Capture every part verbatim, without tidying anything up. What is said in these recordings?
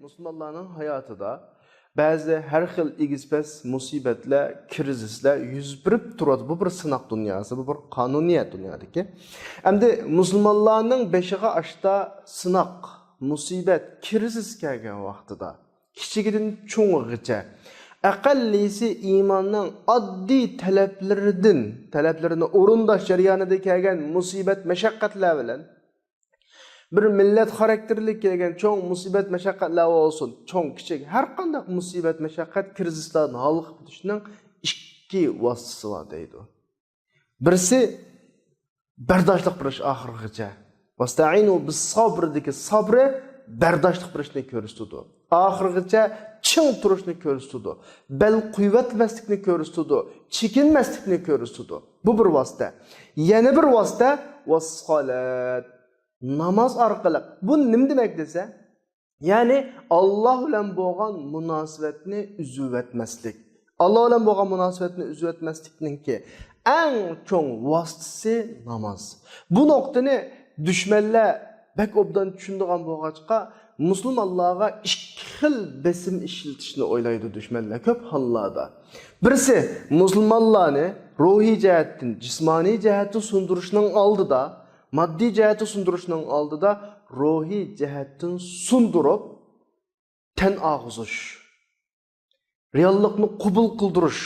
مۇسۇلمانلارنىڭ ھاياتىدا بەزى ھەر خىل ئېگىز-پەس مۇسىبەتلەر، كىرىزىسلەر يۈز بېرىپ تۇرىدۇ. بۇ بىر سىناق دۇنياسى، بۇ بىر قانۇنىيەت دۇنيادىكى. ئەمدى مۇسۇلمانلارنىڭ بېشىغا ئاشتا سىناق، مۇسىبەت، كىرىزىس كەلگەن ۋاقتىدا، كىچىكىدىن چوڭىغىچە، ئەقەللىسى ئىماننىڭ ئاددىي تەلەپلىرىدىن، تەلەپلىرىنى ئورۇنداش جەريانىدا كەلگەن مۇسىبەت، مەشەققەتلەر بىلەن، بىر مىللەت خاراكتېرلىك كەلگەن چوڭ مۇسىبەت، مەشەققەتلەر بولسۇن، چوڭ، كىچىك، ھەر قانداق مۇسىبەت، مەشەققەت، كىرىزىسلاردىن ھالقىپ كېتىشنىڭ ئىككى ۋاسىتىسى بار دەيدۇ. بىرسى، بەرداشلىق بېرىش ئاخىرغىچە. ۋەستەئىنۇ بىس سابردىكى سابرى بەرداشلىق بېرىشنى كۆرسىتىدۇ. ئاخىرغىچە چىڭ تۇرۇشنى كۆرسىتىدۇ. بەل قويۇۋەتمەسلىكنى كۆرسىتىدۇ. چېكىنمەسلىكنى كۆرسىتىدۇ. بۇ بىر ۋاسىتە. يەنە بىر ۋاسىتە، ۋەسسالات. ناماز ئارقىلىق. بۇ نېمە دېمەك دېسە، يەنى ئاللا بىلەن بولغان مۇناسىۋەتنى ئۈزۈۋەتمەسلىك. ئاللا بىلەن بولغان مۇناسىۋەتنى ئۈزۈۋەتمەسلىكنىڭكى ئەڭ چوڭ ۋاسىتىسى ناماز. بۇ نۇقتىنى دۈشمەنلەر بەك ئوبدان چۈشىنىدىغان بولغاچقا، مۇسۇلمانلارغا ئىككى خىل بېسىم ئىشلىتىشنى ئويلايدۇ دۈشمەنلەر كۆپ ھاللاردا. بىرسى، مۇسۇلمانلارنى روھىي جەھەتتىن، جىسمانىي جەھەتتىن سۇندۇرۇشنىڭ ئالدىدا، ماددىي جەھەتتىن سۇندۇرۇشنىڭ ئالدىدا روھىي جەھەتتىن سۇندۇرۇپ، تەن ئاغۇزۇش، رېئاللىقنى قوبۇل قىلدۇرۇش.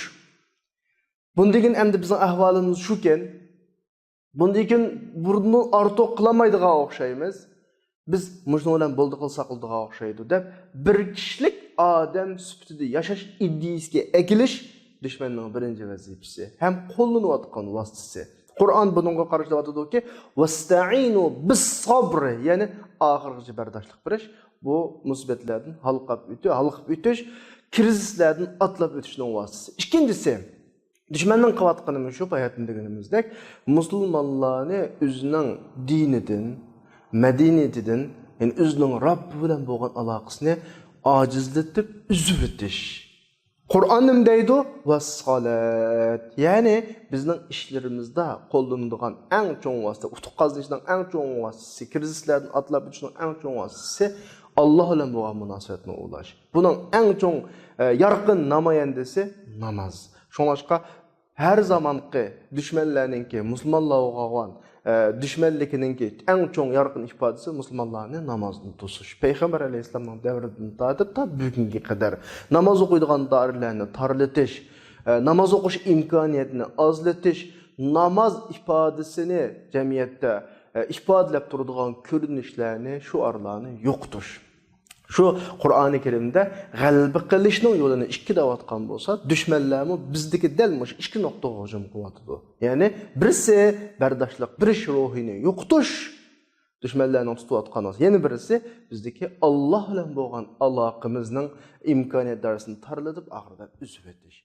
بۇندىن كېيىن ئەمدى بىزنىڭ ئەھۋالىمىز شۇكەن، بۇندىن كېيىن بۇنىڭدىن ئارتۇق قىلالمايدىغان ئوخشايمىز. بىز مۇشۇنىڭ بىلەن بولدى قىلساق بولىدىغان ئوخشايدۇ دەپ، بىر كىشىلىك ئادەم سۈپىتىدە ياشاش ئىدىيىسىگە ئەكېلىش دۈشمەننىڭ بىرىنچى ۋەزىپىسى ھەم قوللىنىۋاتقان ۋاسىتىسى. قۇرئان بۇنىڭغا قارشى دەۋاتىدۇكى، ۋەستەئىنۇ بىس سابرى، يەنى ئاخىرغىچە بەرداشلىق بېرىش، بۇ مۇسىبەتلەردىن ھالقاپ ئۆتۈ-، ھالقىپ ئۆتۈش، كىرىزىسلەردىن ئاتلاپ ئۆتۈشنىڭ ۋاسىتىسى. ئىككىنچىسى، دۈشمەننىڭ قىلىۋاتقىنى شۇ، باياتىن دېگىنىمىزدەك، مۇسۇلمانلارنى ئۆزىنىڭ دىنىدىن، مەدەنىيىتىدىن، يەنى ئۆزىنىڭ رەببى بىلەن بولغان ئالاقىسىنى ئاجىزلىتىپ ئۈزۈۋېتىش. قۇرئان نېمە دەيدۇ؟ ۋەسسالات. يەنى بىزنىڭ ئىشلىرىمىزدا قوللىنىدىغان ئەڭ چوڭ ۋاسىتە، ئۇتۇق قازىنىشنىڭ ئەڭ چوڭ ۋاسىتىسى، كىرىزىسلەردىن ئاتلاپ ئۆتۈشنىڭ ئەڭ چوڭ ۋاسىتىسى، ئاللا بىلەن بولغان مۇناسىۋەتنى ئۇلاش. بۇنىڭ ئەڭ چوڭ، ئە، يارقىن نامايەندىسى ناماز. شۇڭلاشقا ھەر زامانقى دۈشمەنلەرنىڭكى مۇسۇلمانلارغا بولغان، ئە، دۈشمەنلىكىنىڭكى ئەڭ چوڭ يارقىن ئىپادىسى مۇسۇلمانلارنى نامازدىن توسۇش. پەيغەمبەر ئەلەيھىسسالامنىڭ دەۋرىدىن تارتىپ تا بۈگۈنگە قەدەر ناماز ئوقۇيدىغان دائىرىلەرنى تارلىتىش، ئە، ناماز ئوقۇش ئىمكانىيىتىنى ئازلىتىش، ناماز ئىپادىسىنى جەمئىيەتتە، ئە، ئىپادىلەپ تۇرىدىغان كۆرۈنۈشلەرنى، شوئارلارنى يوقىتىش. شۇ قۇرئانى كەرىمدە غەلىبە قىلىشنىڭ يولىنى ئىككى دەۋاتقان بولسا، دۈشمەنلەرمۇ بىزدىكى دەل مۇشۇ ئىككى نۇقتىغا ھۇجۇم قىلىۋاتىدۇ. يەنى بىرسى بەرداشلىق بېرىش روھىنى يوقىتىش، دۈشمەنلەرنىڭ تۇتۇۋاتقان، يەنە بىرسى بىزدىكى ئاللا بىلەن بولغان ئالاقىمىزنىڭ ئىمكانىيەت دائىرىسىنى تارلىتىپ، ئاخىرىدا ئۈزۈۋېتىش.